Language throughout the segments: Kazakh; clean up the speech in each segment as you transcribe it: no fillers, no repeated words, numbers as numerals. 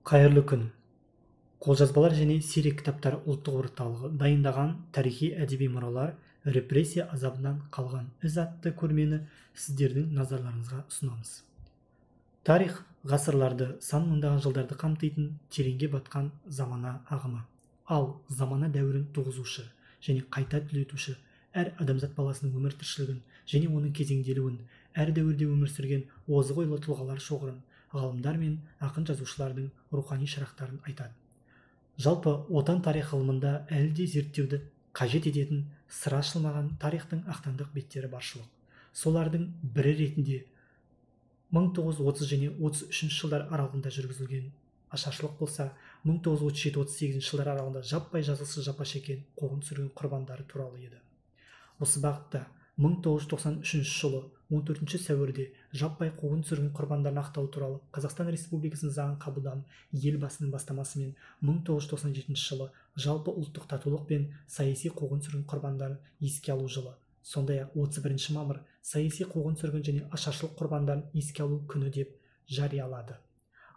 Қайырлы күн. Қолжазбалар және сирек кітаптар ұлттық орталығы дайындаған тарихи әдеби мұралар репрессия азабынан қалған із атты көрмені сіздердің назарларыңызға ұсынамыз. Тарих ғасырларды, сан мыңдаған жылдарды қамтитын тереңге батқан замана ағымы. Ал замана дәуірін туғызушы және қайта түлетуші әр адамзат баласының өмір тіршілігін және оның кезеңделуін, әр дәуірде өмір сүрген озық ойлы тұлғалар шоғырын, ғалымдар мен ақын жазушылардың рухани шырақтарын айтады. Жалпы отан тарих ғылымында әлі де зерттеуді қажет ететін сыр ашылмаған тарихтың ақтаңдақ беттері баршылық. Солардың бірі ретінде 1930 және 33 жылдар аралығында жүргізілген ашаршылық болса, 1937-38 жылдар аралығында жаппай жазықсыз жапа шеккен қуғын-сүргін құрбандары туралы еді. Осы бағытта 1993 жылы 14 сәуірде жаппай қуғын-сүргін құрбандарын ақтау туралы Қазақстан Республикасының заңы қабылданып, елбасының бастамасымен 1997 жылы жалпы ұлттық татулық пен саяси қуғын-сүргін құрбандарын еске алу жылы, сондай-ақ 31 мамыр саяси қуғын-сүргін және ашаршылық құрбандарын еске алу күні деп жариялады.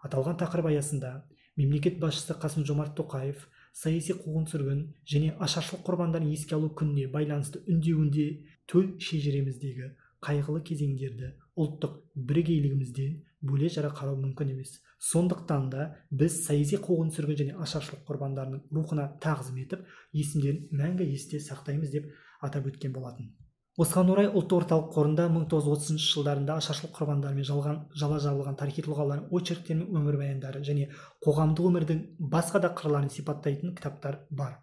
Аталған тақырып аясында мемлекет басшысы Қасым-Жомарт Тоқаев саяси қуғын-сүргін және ашаршылық құрбандарын еске алу күніне байланысты үндеуінде төл шежіреміздегі қайғылы кезеңдерді ұлттық бірегейлігімізден бөле жара қарау мүмкін емес. Сондықтан да біз саяси қуғын-сүргін және ашаршылық құрбандарының рухына тағзым етіп, есімдерін мәңгі есте сақтаймыз деп атап өткен болатын. Осыған орай ұлттық орталық қорында 1930 жылдарында ашаршылық құрбандарымен жала жабылған тарихи тұлғалардың очерктері мен өмірбаяндары және қоғамдық өмірдің басқа да қырларын сипаттайтын кітаптар бар.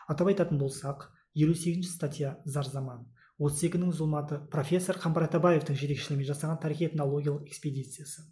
Атап айтатын болсақ, 58 статья «Зар заман», 32-нің зұлматы профессор Қамбар Атабаевтың жетекшілігімен жасаған тарихи этнологиялық экспедициясы,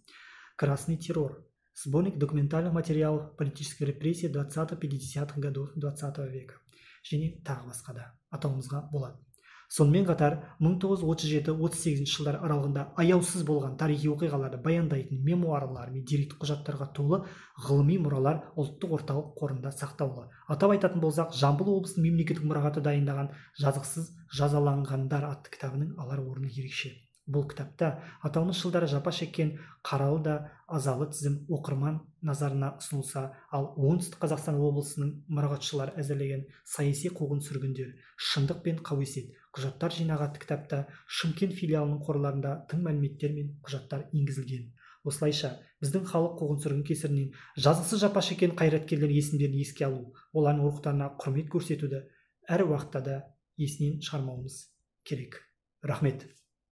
«Красный террор», сборник документальных материалов политической репрессии 20-50-х годов 20 века және тағы басқа да атауымызға болады. Сонымен қатар 1937-38 жылдар аралығында аяусыз болған тарихи оқиғаларды баяндайтын мемуарлар мен деректі құжаттарға толы ғылыми мұралар ұлттық орталық қорында сақтаулы. Атап айтатын болсақ, Жамбыл облысының мемлекеттік мұрағаты дайындаған «Жазықсыз жазаланғандар» атты кітабының алар орны ерекше. Бұл кітапта аталмыш жылдары жапа шеккен қаралы да азалы тізім оқырман назарына ұсынылса, ал Оңтүстік Қазақстан облысының мұрағатшылары әзірлеген саяси қуғын-сүргіндер, шындық пен қауесет құжаттар жинағы атты кітапта Шымкент филиалының қорларында тың мәліметтер мен құжаттар енгізілген. Осылайша біздің халық қуғын-сүргін кесірінен жазықсыз жапа шеккен қайраткерлер есімдерін еске алу, олардың рухтарына құрмет көрсетуді әр уақытта да есінен шығармауымыз керек. Рахмет.